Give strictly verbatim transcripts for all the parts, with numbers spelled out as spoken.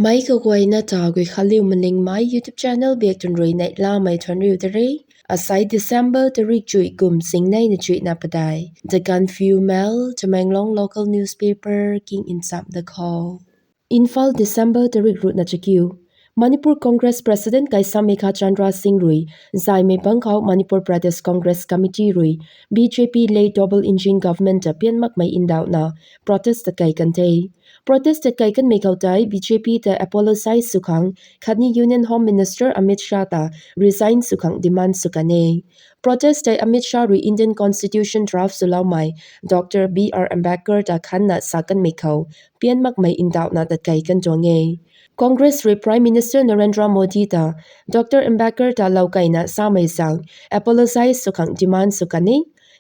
Meic kaguayna ta Guikhanliu Malingmei YouTube channel biak tun rui neihlamei thuanriu ta re. Asai December tarik chuih kum singneina chuihna padeih. The Gaanphiu Mail, Tamenglong local newspaper, king nchamh da khou. Imphal, December tarik ruhna chakiu. Manipur Congress President Keisham Meghachandra Singh rui zaymei bangc khou Manipur Pradesh Congress Committee rui B J P led double engine government ta pian makmei ndauhna protest tatkei kan the. Protest tatkei kanmei khou tei B J P ta apologize sw khang khatni Union Home Minister Amit Shah ta resign sw khang demand sw kan e. Protest tei Amit Shah rui Indian Constitution draft swloumei Doctor B R Ambedkar ta khanna sa kanmei khou pian makmei ndauhna tatkei kan tuang e. Congress rui Prime Minister Narendra Modi ta Doctor Ambedkar ta loukeina samei zaeng apologize sw khang demand sw kan e.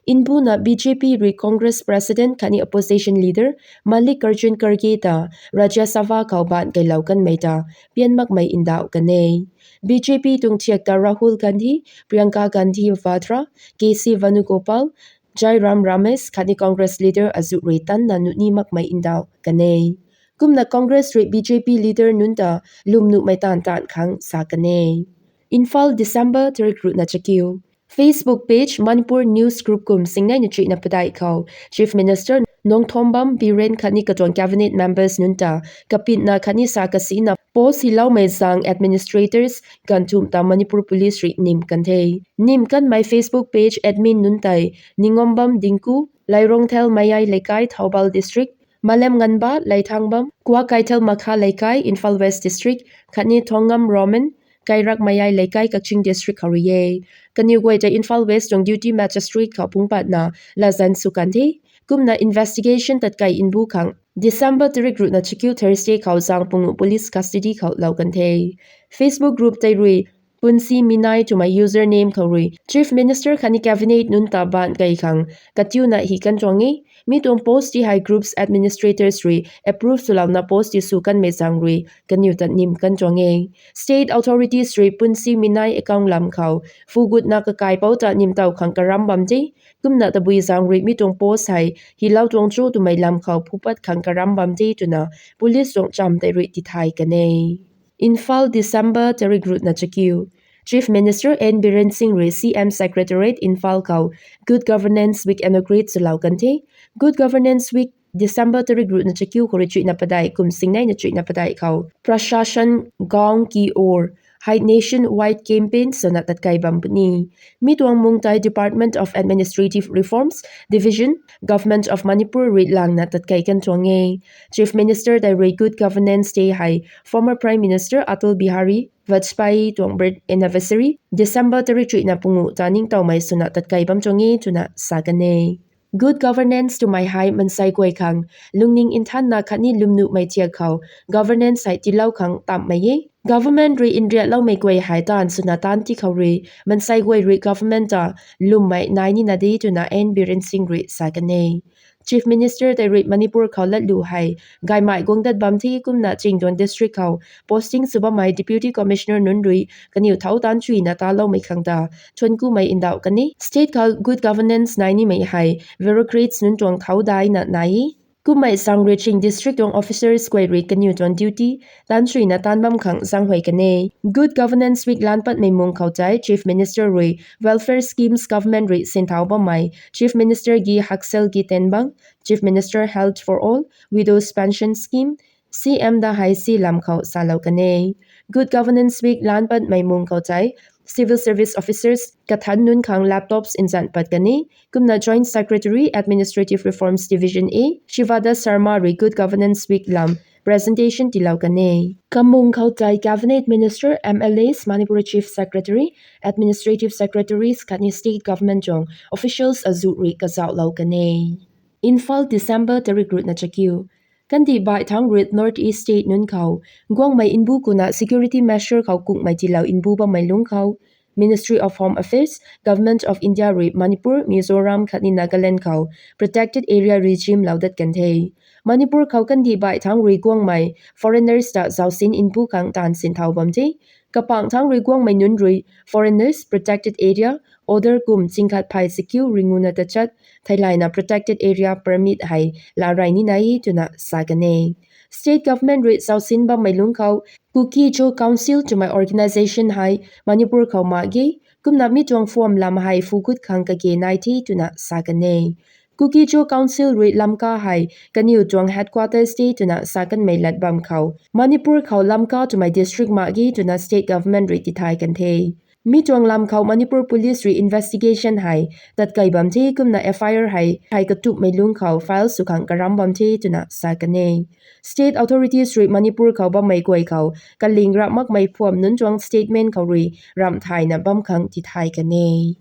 Mbuna B J P rui Congress President khatni Opposition Leader Mallikarjun Kharge ta Rajya Sabha khou baanc keylou kanmei ta pian makmei ndauh kan e. B J P tuang thiak ta Rahul Gandhi, Priyanka Gandhi Vadra, K C Venugopal, Jairam Ramesh khatni Congress leader azuh rui tanna nuhni makmei ndauh kan e. Kumna Congress rui B J P leader nunc ta lwmnuhmei taanv taanv khang sa kan e. Imphal, December tarik ruhna chakiu. Facebook page Manipur News Group kum singneina chuihna padeih khou Chief Minister Nongthombam Biren khatni katuang cabinet members nunc ta kapitna khatni sa kasina post hiloumei zaeng administrators ganvthumh ta Manipur Police rui nim kan the. Nim kanmei Facebook page admin nunc tei Ningombam Dingku, Lairongthel Mayai Leikai, Thoubal District, Malem Nganba, Leithangbam, Kwakeithel Makha Leikai, Imphal West District, khatni Thongam Roman, Kairak Mayai Leikai, Kakching District khou rui e. Kaniw guay ta Imphal West tuang duty magistrate khou phungc patna latzan sw kan the. Kumna investigation tatkei mbu khang December tarik ruhna chakiu Thursday khou zaeng pungu police custody khou lou kan the. Facebook group tei rui Punsi Minai twmei username khou rui Chief Minister khatni cabinet nunc ta baanc kei khang katiuna hi kan tuang e. Mi tuang post ti hei groups administrators rui approve swlouna post ti sw kanmei zaeng rui kaniw ta nim kan tuang e. State authorities rui Punsi Minai account lam khou phugutna kakaipou ta nimtow khang karam bam de. Kumna tabui zaeng rui mi tuang post hei hilou tuang cho twmei lam khou phupat khang karam bam de twna police tuang cham tei rui tithay kan e. Imphal, December tarik ruhna chakiu. Chief Minister N Biren Singh rui C M Secretariat Imphal khou Good Governance Week inaugurate swlou kan the. Good Governance Week December tarik ruhna chakiu khou rui chuihna padeih kum singneina chuihna padeih khou Prashashan Gaon Ki Oor hei nationwide campaign swna tatkei bam puni. Mi tuang mung tei Department of Administrative Reforms, Division, Government of Manipur rui langna tatkei kan tuang e. Chief Minister tei rui Good Governance Day hei former Prime Minister Atal Bihari Vajpayee tuang birth anniversary December tarik chuihna pungu ta ningtowmei swna tatkei bam tuang e twna sa kan e. Good governance twmei hei mansei guay khang lungning nthanna khatni lwmnuhmei thiak khou governance hei tiilou khang tamhmei e. Government rui nriatloumei guay hei taanv swna taanv ti khou rui mansei guay rui government ta lwmmei nai nina de twna N Biren Singh rui sa kan e. Chief Minister tei rui Manipur khou latlu hei gaymei guang dat bam the. Kumna ching tuang district khou posting sw bammei Deputy Commissioner nunc rui kaniw thau taanv chuina taloumei khang ta thuanc kumei ndauh kan e. State khou good governance nai nimei hei bureaucrats nunc tuang thau daina nai e. Kummei zaeng rui ching district tuang officers guay rui kaniw tuang duty taanv chuina taanv bam khang zaenghuay kan e. Good Governance Week laanc patmei mung khou tei Chief Minister rui welfare schemes government rui sinthau bammei Chief Minister Ge Haqshil Ge Tembang, Chief Minister Health for All, Widows Pension Scheme, C M da hei si lam khou salou kan e. Good Governance Week laanc patmei mung khou tei Civil Service Officers kathanc nunc khang laptops nzan pat kan e. Kumna Joint Secretary, Administrative Reforms Division A, Shivada Sharma rui Good Governance Week lam presentation tiilou kan e. Kamung khou tei Cabinet Minister, M L As, Manipur Chief Secretary, Administrative Secretaries khatni State Government tuang officials azuh rui kazauhlou kan e. Imphal, December tarik ruhna chakiu. Kandih baih thangc rui North East State nunc khou guangmei mbu kuna security measure khou kukmei tiilou mbu bammei lungc khou Ministry of Home Affairs, Government of India rui Manipur, Mizoram khatni Nagaland khou protected area regime lou dat kan the. Manipur khou kandih baih thangc rui guangmei foreigners ta zausin mbu khang taanv sinthau bam the. Kapangc thangc rui guangmei nunc rui foreigners protected area order kum chingkhat phay chakiu ringuna tachat theilayna protected area permit hei laa rey nina e twna sa kan e. State government rui zausin bammei lungc khou Kuki-Zo Council twmei organisation hei Manipur khou mak ge, kumna mi tuang form lam hei phugut khang kage nai the twna sa kan e. Kuki-Zo Council rui Lamka hei kaniw tuang headquarters the twna sa kanmei lat bam khou Manipur khou Lamka twmei district mak ge twna state government rui tithay kan the. Mi tuang lam khou Manipur Police rui investigation hei tatkei bam the, kumna F I R hei hei katupmei lungc khou file sw khang karam bam the twna sa kan e. State authorities rui Manipur khou bammei guay khou kaling rap makmei phuam nunc tuang statement khou rui ramh thayna bam khang tithay kan e.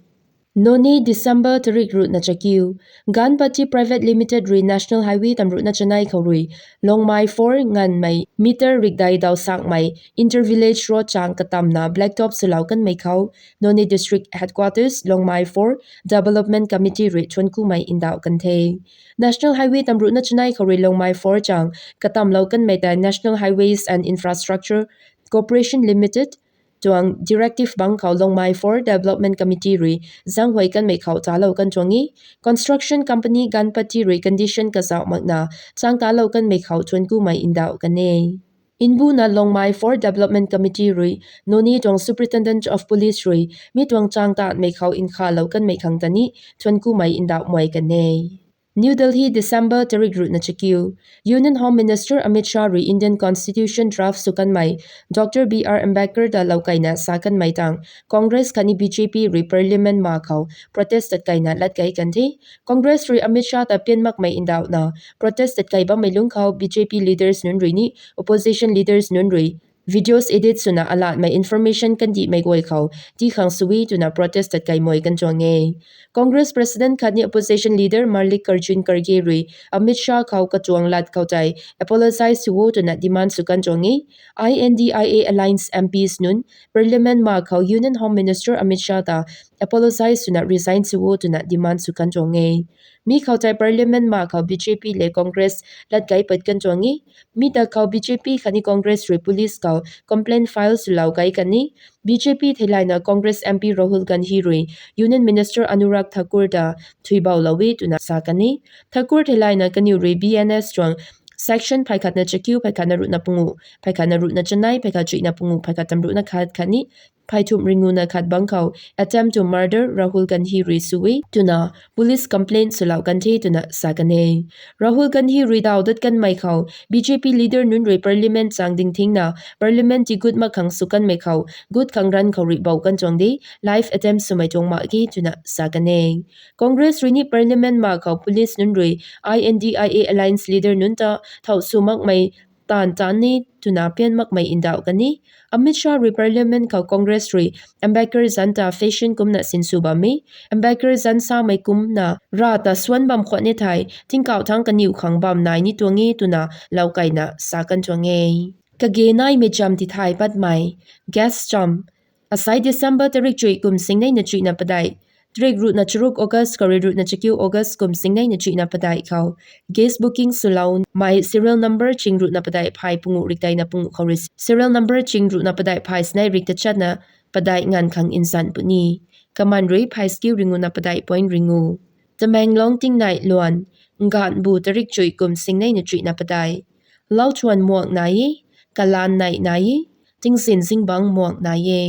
Noney, December tarik ruhna chakiu. Ganpati Private Limited rui National Highway tamruhna chanei khou rui Longmai four nganmei meter rikdei daw sakmei inter-village road chang katamna blacktop swlou kanmei khou Noney District Headquarters Longmai four Development Committee rui thuankumei ndauh kan the. National Highway tamruhna chanei khou rui Longmai four chang katamlou kanmei tei National Highways and Infrastructure Corporation Limited tuang directive bang khou Longmai four Development Committee rui zaenghuay kanmei khou talou kan tuang e. Construction company Ganpati rui condition kazauh makna chang talou kanmei khou thuankumei ndauh kan e. Mbuna Longmai four Development Committee rui Noney tuang Superintendent of Police rui mi tuang chang tanmei khou nkhalou kanmei khang ta ni thuankumei ndauh muay kan e. New Delhi, December tarik ruhna chakiu. Union Home Minister Amit Shah rui Indian Constitution draft sw kanmei Doctor B R Ambedkar ta loukeina sa kanmei tang Congress khatni B J P rui Parliament ma khou protest tatkeina lat kei kan the. Congress rui Amit Shah ta pian makmei ndauhna protest tatkei bammei lungc khou B J P leaders nunc rui ni opposition leaders nunc rui videos edit swna alatmei information kandihmei guay khou tii khang sw e twna protest tatkei muay kan tuang e. Congress President khatni opposition leader Mallikarjun Kharge rui Amit Shah khou katuang lat khou tei apologize sw o twna demand sw kan tuang e. I N D I A alliance M Ps nunc Parliament ma khou Union Home Minister Amit Shah ta apologize swna resign sw o twna demand sw kan tuang e. Mi khou tei Parliament ma khou B J P le Congress lat kei pat kan tuang e. Mi ta khou B J P khatni Congress rui police khou complaint file swlou kei kan e. B J P theilayna Congress M P Rahul Gandhi rui Union Minister Anurag Thakur ta thuibaulou e twna sa kan e. Thakur theilayna kaniw rui B N S tuang section pheikhatna chakiu, pheikhatna ruhna pungu, pheikhatna ruhna chanei, pheikhat chuihna pungu, pheikhat tamruhna khat khatni phey thumh ringuna khat bang khou attempt to murder Rahul Gandhi rui sw e twna police complaint swlou kan the twna sa kan e. Rahul Gandhi rui daw dat kanmei khou B J P leader nunc rui Parliament chang dingthingna Parliament tigut mak khang sw kanmei khou gut khang ranv khou rui bou kan tuang de, live attempt swmei tuang mak ge twna sa kan e. Congress rui ni Parliament ma khou police nunc rui I N D I A alliance leader nunc ta thow sw makmei taanv taanv ni twna pian makmei ndauh kan e. Amit Shah rui Parliament khou Congress rui Ambedkar zanc ta fashion kumcna sinsw bam e. Ambedkar zanc samei kumcna ra ta suan bam khwan e thei tingkauh thangc kaniw khang bam nai ni tuang e twna loukeina sa kan tuang e. Kage naimei cham tithay patmei, guest cham. Asai December tarik chuih kum singneina chuihna padeih, tarik ruhna charuk August khou rui ruhna chakiu August kum singneina chuihna padeih khou guest booking swloumei serial number ching ruhna padeih phay pungu rikdeina pungu khou rui serial number ching ruhna padeih phay sinei rik tachatna padeih nganv khang nzan puni. Kaman rui phay skiu ringuna padeih point ringu. Tamenglong tingnei luan, nganvbu tarik chuih kum singneina chuihna padeih. Lauthuan muang nai e, kalaan neih nai e, tingzin zingbangc muang nai e.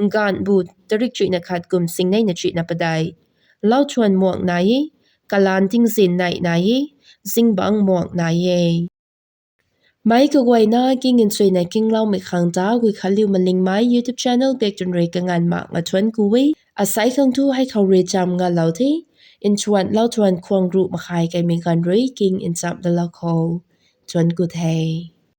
Nganvbu tarik chuihna khat kum singneina chuihna padeih. Lauthuan muang nai e, kalaan tingzin neih nai e, zingbangc muang nai e. Meic kaguayna king nchuina kingloumei khang ta Guikhanliu Malingmei YouTube channel bak twn rui kanganv mak nga thuanc ku e. Asai khang thu hei khou rui cham ngalou the. Nthuan lauthuan khwang ruh makhai kaimei ganv rui king nchamh dalou khou thuanc ku the.